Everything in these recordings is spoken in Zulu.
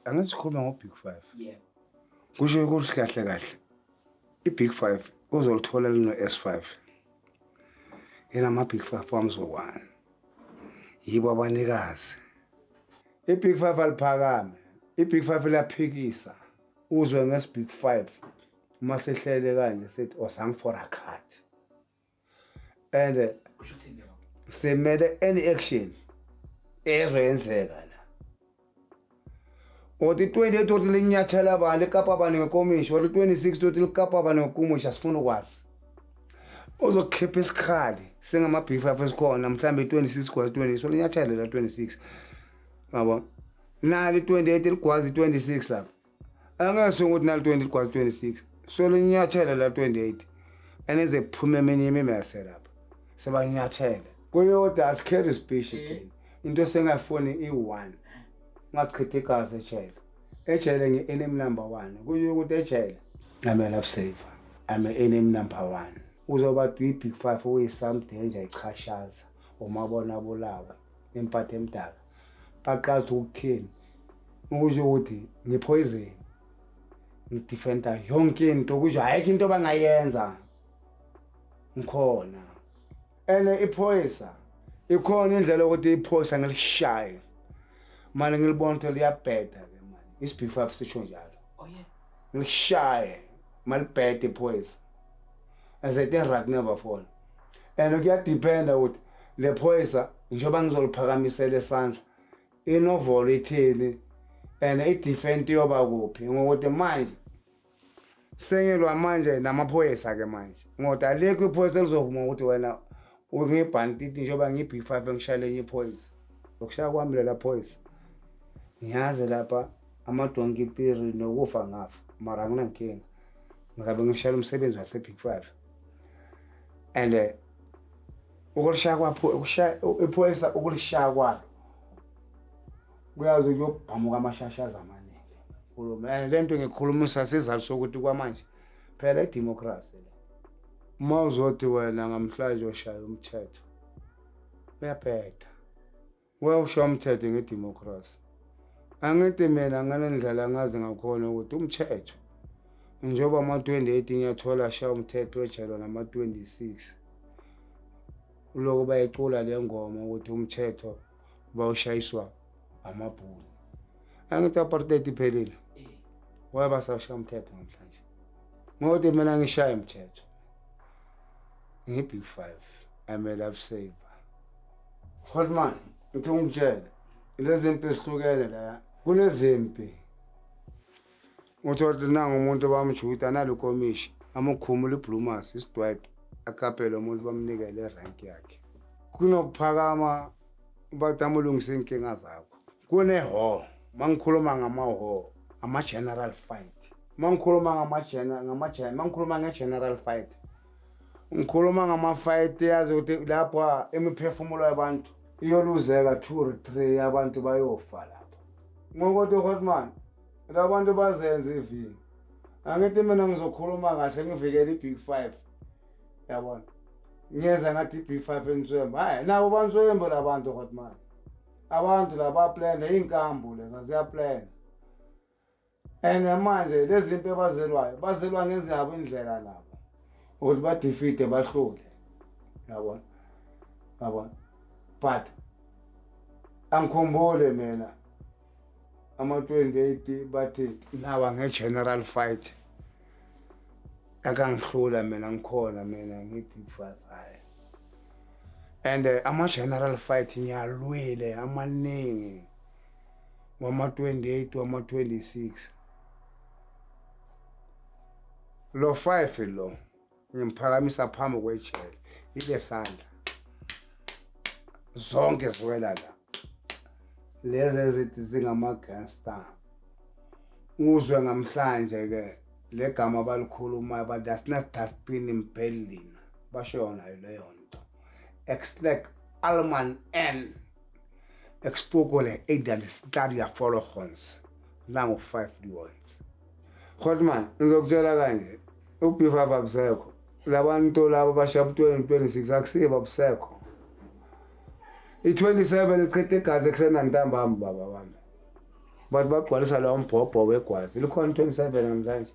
Angithi sikhuluma ngo-Big Five. Yebo. Kusho ukuthi kahle kahle i-Big Five uzolithola lino-S five. Yena ama-Big Five wamzokwana. Yibo abanikazi. I-Big Five aliphakame. I-Big Five liyaphikisa. Uzwe nges-Big Five uma sehlele kanje sithi osang for a cut. And Kusho ukuthini lokho? Simele any action ezoyenzeka la. Uthi 28 uthi linyathela abantu likapa abantu ngekomishi, uthi 26 uthi likapa abantu ngekomishi, asifuni ukwazi. Uzokhipha isikhali singama-Big Five esikhona mhlawumbe i-26 gwazi 20, so linyathele la 26. Yabo. Nali 28 ligwazi 26 lapha. Angeke ukuthi nali 20 ligwazi 26. So linyathele la 28. Eneze kuphume eminye imimese lapha. Sebanyathele. Kuyoda asikheri speech thina. Into esengayifuni i-1. Ngachitha igazi ejele. Ejele ngi-enemy number 1. Kusho ukuthi ejele I'm a life saver. I'm a enemy number 1. Uzoba i-Big Five okuyi-some danger ichashaza umabona bulawe impatho emdaka. Baqaza ukuthini? Ukusho ukuthi ngi-poison. Ngidefenda yonke into, kusho ayikho into abangayenza. Ngikhona. Ene iphoyisa ikhona indlela yokuthi iphoyisa ngilishaye. Manje ngilibona ukuthi liyabheda ke manje. Isi-Big Five sisho njalo. Oh yeah. Ngilishaye malibhede iphoyisa. As a rock never fall. And kuyadependa ukuthi le phoyisa njengoba ngizoliphakamisela isandla inovolo ithini and i-defense yoba kuphi, ngokuthi manje sengilwa manje namaphoyisa ke manje, ngoba alikho iphoyisa elizovuma ukuthi wena ungibhantiti njengoba ngiyi-Big Five ngishayele enye iphoyisa. Ukushaya kwami lela phoyisa, ngiyazi lapha amadonki piri nokufa ngafa, mara anginankinga, ngizabe ngishayela umsebenzi wase-Big Five. And ukulishaya kwapho, ukushaya iphoyisa, ukulishaya kwalo kuyazi kuyobhamuka amashashaza amaningi. Khuluma and lento ngikhulumisa sizathu sokuthi kwamanje phela idemocracy le, uma uzothi wena ngamhlanje oshaya umthetho uyabheda, wewushaya umthetho ngedemocracy. Angithi mina ngalendlela ngazi ngakhona ukuthi umthetho njengoba ama-28 ngiyathola ashaya umthetho ejele nama-26, uloko bayicula le ngoma ukuthi umthetho bawushayiswa amabhunu. Angithi apartheid iphelile, waye basashaya umthetho namhlanje? Ngokuthi mina ngishaya umthetho ngi-Big Five, I'm a life saver. Hotman, ngithi ungitshele lezi mpi ezihlukene la, kunezimpi uthi nangu umuntu bamjuda nalokomishi amukhumula iblumas isidwedwe akapele umuntu bamnikele irank yakhe, kunokuphakama bathi amulungisa iy'nkinga zakho. Kune-ho, mangikhuluma ngama-ho, ama-general fight, mangikhuluma mangikhuluma nge-general fight, ngikhuluma ngama-fight yazi ukuthi lapha imiphefumulo yabantu iyoluzeka, two or three abantu bayofa lapho, ngokuthi hotman labantu bazenza ivini. Angithi mina ngizokhuluma kahle ngivikele i-Big Five, yabona, ngiyenza ngathi i-Big Five enswembu. Hayi, nabo banswembu labantu, hotman. Abantu laba plana iy'nkambu leza ziyaplana, and manje lezi zinto abazelwayo bazelwa ngezabo indlela nabo ukuthi badefeate, bahlule, yabona, yabona. But angikhumbule mina ama-28 bathi nawa nge-general fight akangihlula mina ngikhona mina ngiyi-Big Five. Hhayi, and ama-general fight ngiyalwile amaningi wama-28, wama-26. Lo 5 lo ngimphakamisa phambi kwejele, ile sandla zonke ziwela la, lezi ezithi zingama-gangster. Uzwe ngamhlanje ke le gama balikhulumayo bathi asina-dustbin in Berlin, basho yona leyo nto. Ek sleg almal en ek spokole uit stadia volgens nangu-5 diwons. Hotman, ngizokutshela kanje, u-Big Five abusekho. Labantu labo bashaya u-2026 akusibo, abusekho. I-27 ichitha igazi ekuseni nantambama, baba wami. Bathi bagcwalisa lowo mbhobho wegwazi. Likhona 27 namhlanje.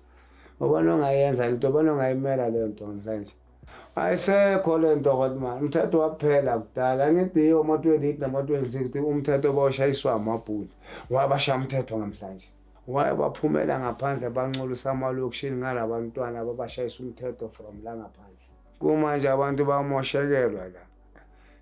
Ubani ongayenza lento, ubani ongayimela leyo nto namhlanje? Ayisekho le nto hotman. Umthetho waphela kudala. Angithi yiwo ama-28 nama-26 umthetho bawushayiswa amabhulu. Wabashaya umthetho namhlanje. Waye baphumela ngaphandle bancolisa amalokishini ngalabantwana ababashayisa umthetho from la ngaphandle. Kumanje abantu bamoshekelwa la.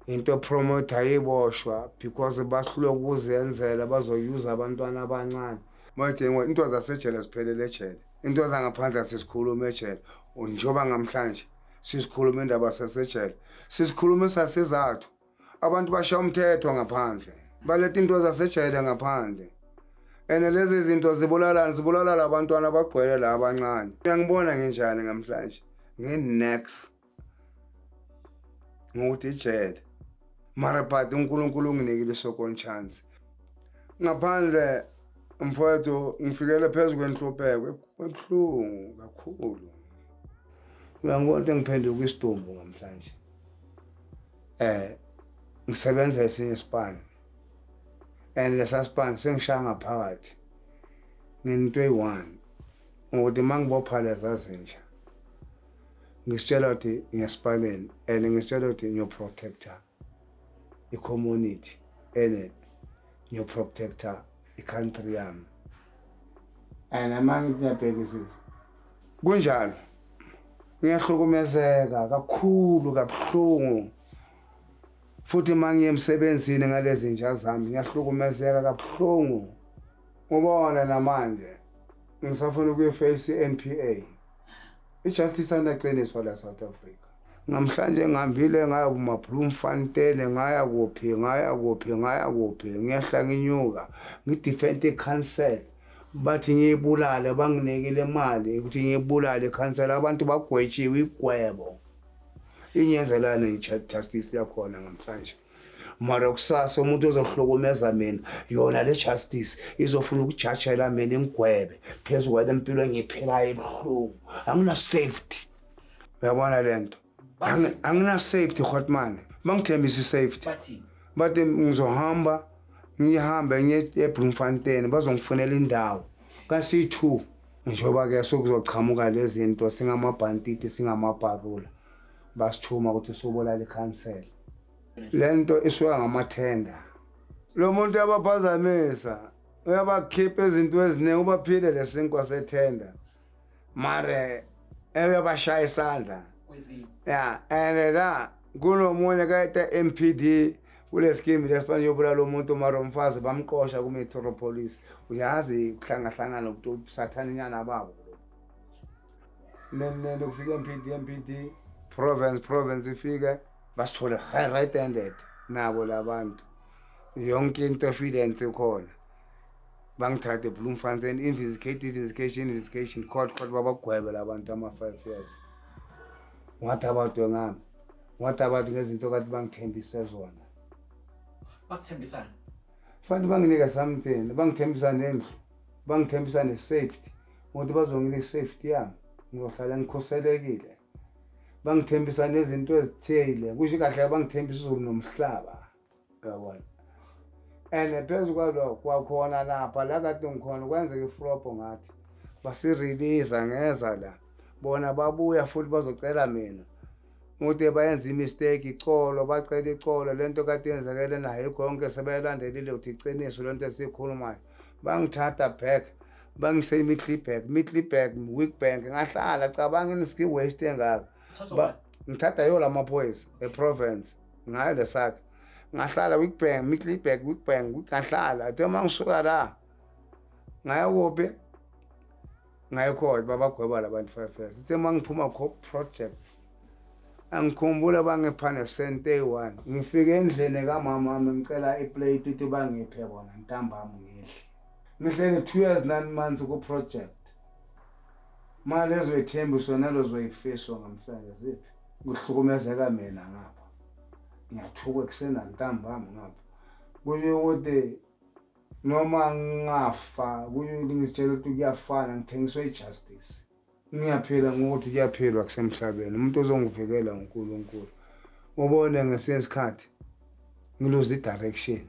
Into promoter ayiboshwa because bahlulwe ukuzenzela, bazoyuza abantwana abancane. Manje into zasejele ziphelele ejele. Into zangaphandle asisikhuluma ejele. Njengoba namhlanje sisikhuluma indaba sasejele. Sisikhuluma sasizathu. Abantu bashaya umthetho ngaphandle. Baletha into zasejele ngaphandle. And lezi zinto zibulalana, zibulala labantwana abagcwele la abancane. Uyangibona nginjani namhlanje? Ngi-next. Ngokuthi ijele. Mara but uNkulunkulu unginikile i-second chance. Ngaphandle mfowethu ngifikele phezu kwenhlupheko ebuhlungu kakhulu. Uyangibona ukuthi ngiphenduka isidumbu namhlanje. Ngisebenza esinye isipani. And lesa sipani sengishaya ngaphakathi. Nginto eyi-1. Ngokuthi mangibopha leza zinja ngisitshela ukuthi ngiyasipaneni and ngisitshela ukuthi ngiyoprotecta i-community and ngiyoprotecta i-country yami. And uma ngithi ngiyabhekisisa kunjalo, ngiyahlukumezeka kakhulu kabuhlungu. Futhi uma ngiye emsebenzini ngalezi nja zami ngiyahlukumezeka kabuhlungu. Ubona namanje ngisafuna ukuyiface i-NPA. I-justice anaqiniswa la South Africa. Namhlanje ngihambile ngaya kuma-Bloemfontein, ngaya kuphi, ngaya kuphi, ngaya kuphi, ngiyehla nginyuka, ngidefend i-council. Bathi ngiyibulale, banginikile imali ukuthi ngiyibulale i-council. Abantu bagwetshiwe igwebo. Inyenzelani i-justice yakhona namhlanje? Mara kusasa umuntu ozohlukumeza mina, yona le justice izofuna ukujajela mina ingigwebe phezu kwale mpilo engiyiphilayo ebuhlungu. Angina safety. Uyabona le nto? Angina safety hotman. Bangithembisa i-safety. Bathini? Bathi ngizohamba ngihambe ngiye eBloemfontein, bazongifunela indawo. Kasi-2 njengoba ke sekuzochamuka lezi zinto, singamabhantiti, singamabharula, basithuma ukuthi sobulala ikhansela. Le nto isuka ngamathenda. Lo muntu uyabaphazamisa, uyabakhipha izinto eziningi, ubaphile lesinkwa sethenda. Mare uyabashaya isandla. Yeah, and la kunomunye kayete MPD kule scheme lesifana yobulala umuntu, mara umfazi bamqosha ku-Metro Police. Uyazi ukuhlangahlangana ukuthi nyana babo. Nene kufika MPD, MPD province, province ifike basithole right handed nabo labantu. Yonke into evidence ikhona. Bangithathe Bloemfontein, investigate, investigation, investigation, court, court, babagwebe labantu ama-5 years. Ngathi abantu ngami, ngathi abantu ngezinto kade bangithembise zona. Bakuthembisana? Fanele banginike something, bangithembisa nendlu, bangithembisa ne-safety, ukuthi bazonginika i-safety yami, ngizohlala ngikhuselekile. Bangithembisa nezinto ezithile, kusho kahle bangithembisa izulu nomhlaba. Uyabona? And phezu kwalokho kwakhona lapha la kade ngikhona kwenzeka iflop, ngathi basirelease ngeza la, bona babuya futhi bazocela mina ukuthi bayenza i-mistake, icolo, bacela icolo, lento kade yenzakele nayo konke sebeyalandelile ukuthi iqiniso lento esiyikhulumayo. Bangithatha back bangise eMiddelburg, Middelburg, Witbank, ngahlala. Cabanga iniski waste engaka. Ngithatha yiwo lamaphoyisa e-province ngayo lesakhe, ngahlala Witbank, Middelburg, Witbank, ngahlala. Athe uma ngisuka la ngaya kuphi? Ngaya court, babagweba labantu 5 years. Ithe uma ngiphuma ko project angikhumbula bangipha nesente eyi-1. Ngifike endlini kamama wami ngicela iplate ukuthi bangiphe bona ntambama ngidle. Ngihlele 2 years 9 months ku-project. Mali ezoyithembiso nalezoyifiso namhlanje ziphi? Kuhlukumezeka mina ngapha, ngiyathuka ekuseni nantambama ngapha. Kusho ukuthi noma ngingafa, kusho ukuthi ngizitshela ukuthi kuyafana, ngithengiswe i-justice. Ngiyaphila ngokuthi kuyaphilwa kusemhlabeni, umuntu ozongivikela uNkulunkulu. Ubone ngesinye isikhathi ngiluze i-direction.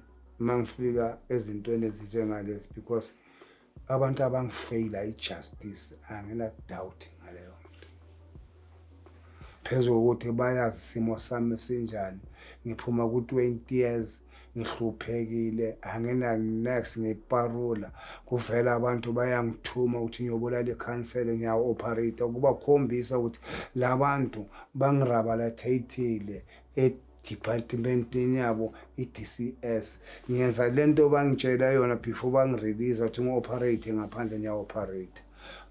Uma ngifika ezintweni ezinjengalezi, because abantu abangifeyila i-justice, angina doubt ngaleyo nto. Phezu kokuthi bayazi isimo sami sinjani, ngiphuma ku-20 years ngihluphekile, angina nex, ngiparula, kuvela abantu bayangithuma ukuthi ngiyobulala ikhansela, ngiyawu-operate ukubakhombisa ukuthi la bantu bangirabalatheyithile e-departmentini yabo i-DCS. Ngiyenza lento bangitshela yona before bangirelease ukuthi ngi-operate ngaphandle, ngiya-operate,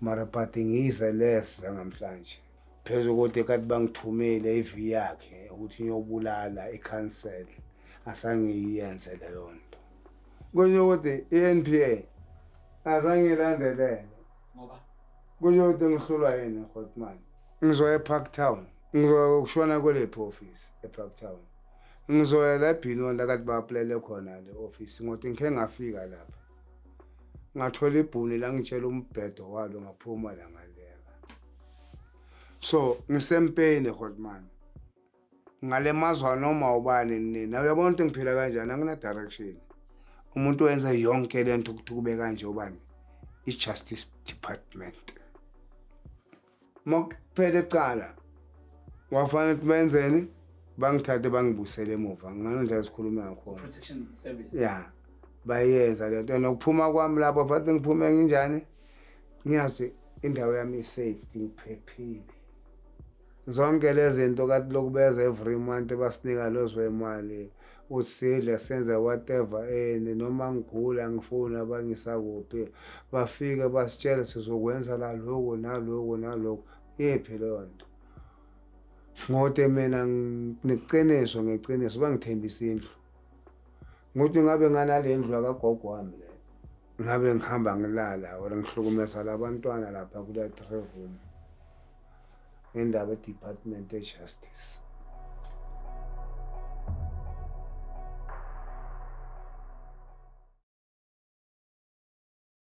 mara but ngiyize lesa namhlanje phezu kokuthi kade bangithumele ivi yakhe ukuthi ngiyobulala ikhansela, asangiyenze leyo nto. Kusho ukuthi i-NPA azange ngilandelele. Ngoba? Kusho ukuthi ngihlulwa yini, Hotman? Ngizoya eParktown, ngizokushona kwelephi office eParktown, ngizoya la eBinoni la kade ba-applyele khona le office, ngokuthi ngikhe ngafika lapha ngathola ibhuni la ngitshela umbhedo walo, ngaphuma la ngaleka. So ngisempeni, Hotman, ngalemazwa noma ubani nina. Uyabona ukuthi ngiphila kanjani? Angina direction. Umuntu wenza yonke lento ukuthi kube kanje ubani? I-justice department. Makuphela ecala, wafanele ukuthi benzeni? Bangithathe bangibusele emuva ngalendlela sikhuluma ngakhona. Protection service. Ya, bayenza lento. And ukuphuma kwami lapho, fathi ngiphume nginjani, ngiyazi indawo yami i-safety, ngiphephile. Zonke lezi zinto kade lokhu beza every month basinika lezo imali usidle, senze whatever eni, noma ngigula ngifuna bangisa kuphi, bafike basitshele sizokwenza la lokhu naloku naloku. Yephi leyo nto? Ngote mina ngiqiniso, ngeqiniso bangithembisa indlu, ngokuthi ngabe nganale ndlu akagogo wami le, ngabe ngihamba ngilala or ngihlukumeza labantwana lapha kula three room ngendaba e-department e-justice.